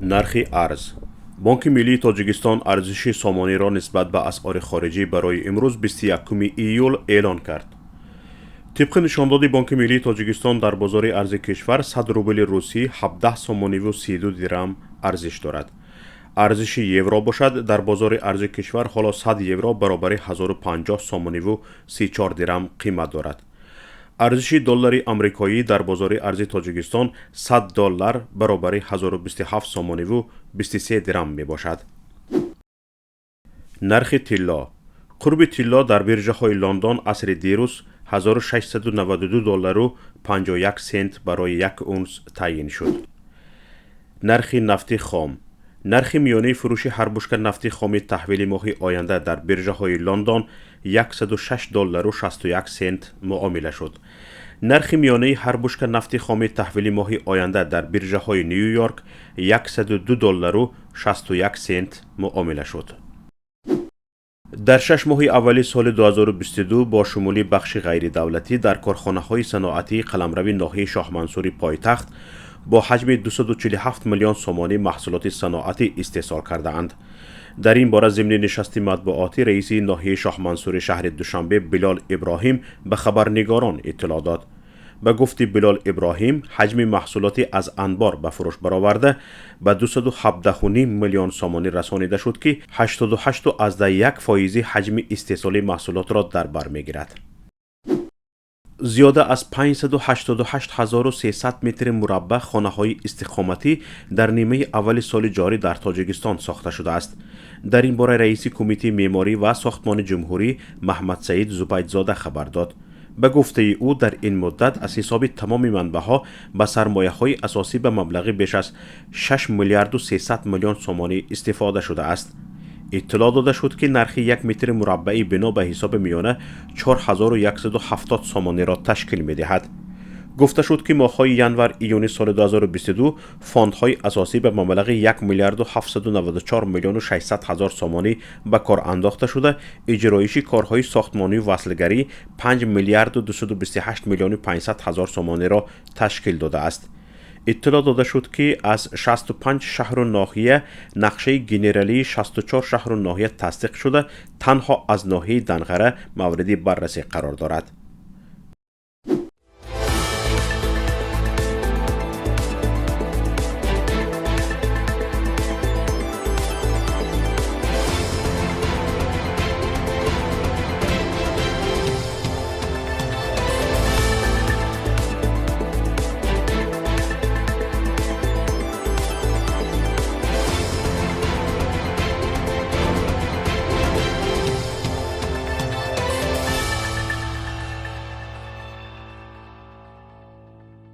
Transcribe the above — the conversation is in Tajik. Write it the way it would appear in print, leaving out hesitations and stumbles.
Нархи арз. Бонки миллии Тоҷикистон арзиши сомониро нисбат ба асъори хориҷӣ барои имрӯз, 21 июл, эълон кард. Тибқи нишондоди Бонки миллии Тоҷикистон, дар бозори арзи кишвар 100 рубли русӣ 17 сомониву 32 дирам арзиш дорад. Арзиши евро бошад, дар бозори арзи кишвар ҳоло 100 евро баробари 1050 сомониву 34 дирам қимат дорад. Арзиши доллари амрикоӣ дар бозори арзи Тоҷикистон 100 доллар баробари 1027 сомониву 23 дирам мебошад. Нархи тилло. Қурби тилло дар биржаҳои Лондон асри дирӯз 1692 доллару 51 сент барои як унс таъйин шуд. Нархи нафти хом. Нархи миёнаи фурӯши ҳар бушка нафти хоми таҳвили моҳи оянда дар биржаҳои Лондон 106 доллару 61 сент муомила шуд. Нархи миёнаи ҳар бушка нафти хоми таҳвили моҳи оянда дар биржаҳои Ню Йорк 102 доллару 61 сент муомила шуд. Дар 6 моҳи аввали соли 2022 бо шумули бахши ғайридавлатӣ дар корхонаҳои саноатии қаламрави ноҳияи Шоҳмансури пойтахт бо ҳаҷми 247 миллион сомонӣ маҳсулоти саноатӣ истеҳсол кардаанд. Дар ин бора зимни нишасти матбуотӣ раиси ноҳияи Шоҳмансури шаҳри Душанбе Билол Иброҳим ба хабарнигорон иттилоъ дод. Ба гуфти Билол Иброҳим, ҳаҷми маҳсулоти аз анбор ба фурӯш бароварда ба 217,5 миллион сомонӣ расонида шуд, ки 88,1 фоизи ҳаҷми истеҳсоли маҳсулотро дар бар мегирад. Зиёда аз 588 300 метри мураббаъ хонаҳои истиқоматӣ дар нимаи аввали соли ҷорӣ дар Тоҷикистон сохта шудааст. Дар ин бора раиси Кумитаи меъморӣ ва сохтмони ҷумҳурӣ Маҳмадсаид Зубайдзода хабар дод. Ба гуфтаи ӯ, дар ин муддат аз ҳисоби тамоми манбаъҳо ба сармояҳои асосӣ ба маблағи беш аз 6 миллиарду 300 миллион сомонӣ истифода шудааст. Иттилоъ дода шуд, ки нархи як метри мураббаи бино ба ҳисоби миёна 4170 сомониро ташкил медиҳад. Гуфта шуд, ки моҳҳои январ июни соли 2022 фондҳои асосӣ ба маблағи 1 миллиарду 794 миллиону 600 ҳазор сомонӣ ба кор андохта шуда, иҷроиши корҳои сохтмонию васлгарӣ 5 миллиарду 228 миллиону 500 ҳазор сомониро ташкил додааст. Иттилоъ дода шуд, ки аз 65 шаҳру ноҳия нақшаи генералии 64 шаҳру ноҳия тасдиқ шуда, танҳо аз ноҳияи Данғара мавриди баррасӣ қарор дорад.